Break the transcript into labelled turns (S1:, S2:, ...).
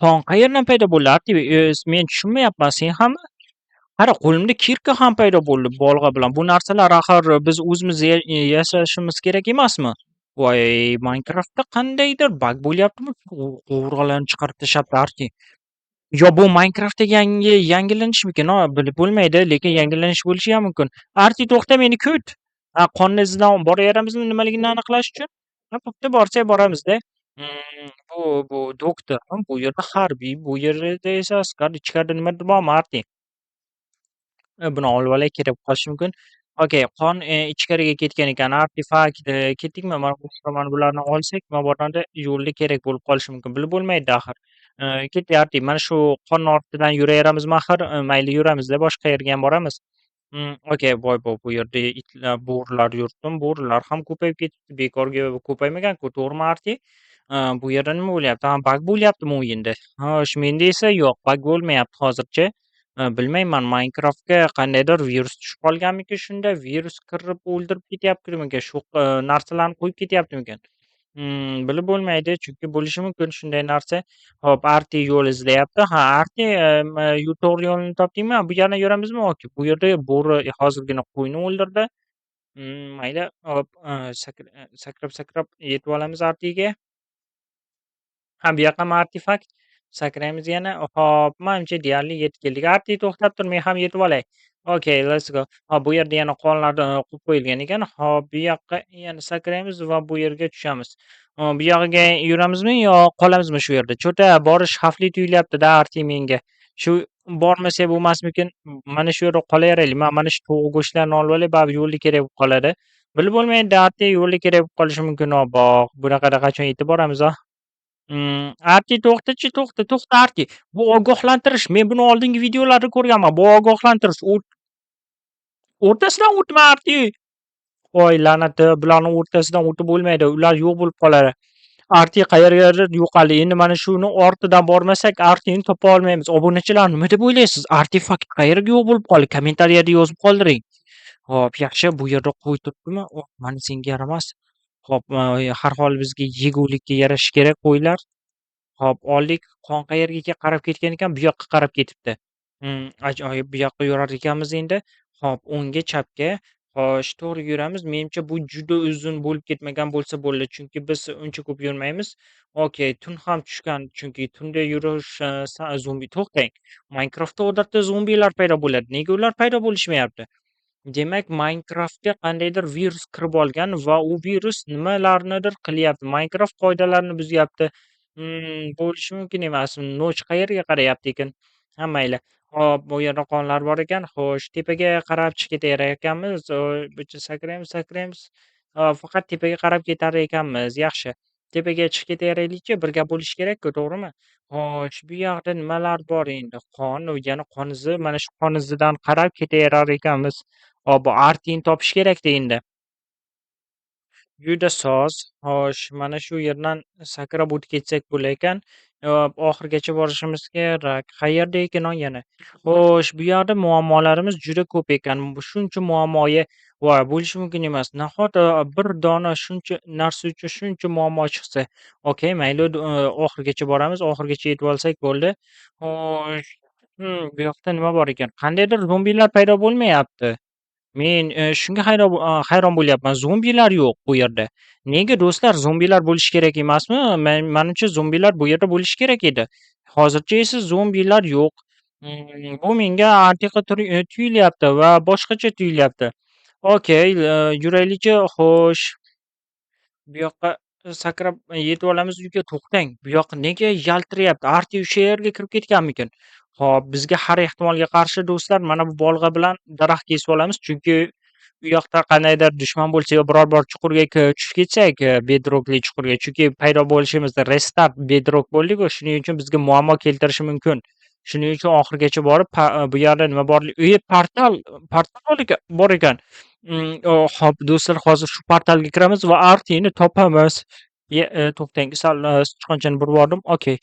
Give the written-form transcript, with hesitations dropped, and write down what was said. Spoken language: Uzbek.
S1: Qon qayerdan paydo bo'ldi, Arti? Men tushunmayapman, sen hammi? Qara, qo'limda кирка ham paydo bo'ldi bolg'a bilan. Bu narsalar axir biz o'zimiz yasashimiz kerak emasmi? Voy, Minecraftda qandaydir баг bo'lyaptimi? Qovurg'alarni chiqarib tashlabdi, Arti. Yo bu Minecraftdagi yangi yangilanishmikin, a, bilib bo'lmaydi, lekin yangilanish bo'lishi ham mumkin. Arti, to'xta, meni kut. Ha, qonni izidan boraveramizmi nimaligini aniqlash uchun? Ha, bo'pti, borsak boramiz-da. Bu doktor, bu yerda harbiy, bu yerda esa askar. Ichkarida nimadir bormi, Arti? Buni olib olay, kerak bo'lib qolishi mumkin. Okay, qon ichkariga ketgan ekan. Artefakt, ketdikmi? Mana bularni olsak, mabodo yo'lda kerak bo'lib qolishi mumkin. Bilib bo'lmaydi axir. Ketdik, Arti, mana shu qonni ortidan yuraveramizmi axir? Mayli, yuramizda, boshqa yerga ham boramiz. Okay, voy-bo, bu yerda itlar, bo'rilar yuribdi. Bo'rilar ham ko'payib ketibdi. Bekorga ko'paymagan-ku, to'g'rimi, Arti? Bu yerda nima bo'lyapti? Ha, баг bo'lyaptimi o'yinda? Xo'sh, menda esa yo'q, баг bo'lmayapti hozircha. Bilmayman, Minecraftga qandaydir virus tushib qolganmikin shunda? Virus kirib o'ldirib ketyaptimikan? Shu narsalarni qo'yib ketyaptimikan? Bilib bo'lmaydi, chunki bo'lishi mumkin shunday narsa. Hop, Arti yo'l izlayapti. Ha, Arti, to'g'ri yo'lni topdingmi? Bu yoqdan yuramizmi? Okay, bu yerda bo'ri hozirgina qo'yni o'ldirdi. Mayli, hop, sakrab-sakrab yetib olamiz Artiga. Ha, bu yoqqa ham artefakt. Sakraymiz yana. Hop, manimcha deyarli yetib keldik. Arti, to'xtab tur, men ham yetib olay. Okay, let's go. Hop, bu yerda yana qonlar qo'yib qo'yilgan ekan. Hop, bu yoqqa yana sakraymiz va bu yerga tushamiz. Bu yog'iga yuramizmi yo qolamizmi shu yerda? Чё-то borish xavfli tuyulyapti-da, Arti, menga. Shu bormasak bo'lmasmikin? Mana shu yerda qolaveraylik. Mana shu tovuq go'shtlarini olib olay, baribir yo'lda kerak bo'lib qoladi. Bilib bo'lmaydi, Arti, yo'lda kerak bo'lib qolishi mumkin. Obbo, bunaqada qachon yetib boramiz, a? Arti, to'xtachi, to'xta, to'xta, Arti. Bu ogohlantirish. Men buni oldingi videolarda ko'rganman. Bu ogohlantirish. O'rtasidan o'tma, Arti. Voy, la'nati, bularni o'rtasidan o'tib bo'lmaydi. Ular yo'q bo'lib qoladi. Arti qayergadir yo'qoldi. Endi mana shuni ortidan bormasak, Artini topa olmaymiz. Obunachilar, nima deb o'ylaysiz? Artefakt qayerga yo'q bo'lib qoldi? Kommentariyada yozib qoldiring. Hop, yaxshi, bu yerda qo'y turibdimi? Oh, mana senga yaramas. Hop, har hol bizga yegulikka yarashi kerak qo'ylar. Hop, oldik. Qon qayerga qarab ketgan ekan? Bu yoqqa qarab ketibdi. Ajoyib, bu yoqqa yurar ekanmiz endi. Hop, o'ngga, chapga. Xo'sh, to'g'ri yuramiz. Menimcha, bu juda uzun bo'lib ketmagan bo'lsa bo'ldi. Chunki biz uncha ko'p yurmaymiz. Okay, tun ham tushgan. Chunki tunda yurish zombi. To'xtang. Minecraftda odatda zombilar paydo bo'ladi. Nega ular paydo bo'lishmayapti? Demak, Minecraftga qandaydir virus kirib olgan va u virus nimalarnidir qilyapti. Minecraft qoidalarini buzyapti. Bo'lishi mumkin emas. Ночь qayerga qarayapti ekan? Ha, mayli. Hop, bu yerda qonlar bor ekan. Xo'sh, tepaga qarab chiqib ketaverar ekanmiz. Buncha sakraymiz, sakraymiz. Faqat tepaga qarab ketar ekanmiz. Yaxshi. Tepaga chiqib ketaveraylikchi, bir gap bo'lishi kerak-ku, to'g'rimi? Xo'sh, bu yoqda nimalar bor endi? Qon, yana qon izi, mana shu qon izidan qarab ketaverar ekanmiz. Hop, bu Artini topish kerak-da endi. Juda soz. Xo'sh, mana shu yerdan sakrab o'tib ketsak bo'larkan. Hop, oxirigacha borishimiz kerak. Qayerda ekan o yana? Xo'sh, bu yoqda muammolarimiz juda ko'p ekan. Bu shuncha muammoga voy, bo'lishi mumkin emas. Nahot bir dona shuncha narsa uchun shuncha muammo chiqsa. Okay, mayli, oxirigacha boramiz. Oxirigacha yetib olsak bo'ldi. Xo'sh, bu yoqda nima bor ekan? Qandaydir zombilar paydo bo'lmayapti. Men shunga hayron bo'lyapman. Zombilar yo'q bu yerda. Nega, do'stlar, zombilar bo'lishi kerak emasmi? Manimcha, zombilar bu yerda bo'lishi kerak edi. Hozircha esa zombilar yo'q. Bu menga antiqa tuyulyapti va boshqacha tuyulyapti. Okay, yuraylikchi. Xo'sh. Bu yoqqa sakrab yetib olamiz uyga. To'xtang, bu yoq nega yaltirayapti? Arti o'sha yerga kirib ketganmikin? Hop, bizga har ehtimolga qarshi, do'stlar, mana bu bolg'a bilan daraxt kesib olamiz, chunki u yoqda qandaydir dushman bo'lsa yo biror bir chuqurga tushib ketsak, bedrockli chuqurga, chunki paydo bo'lishimizda restart bedrock bo'ldi-ku, shuning uchun bizga muammo keltirishi mumkin. Shuning uchun oxirigacha borib, bu yerda nima borli. E, portal, portal bor ekan, bor ekan. Hop, do'stlar, hozir shu portalga kiramiz va Artini topamiz. To'xtang, sal sichqonchani burib yubordim. Okay.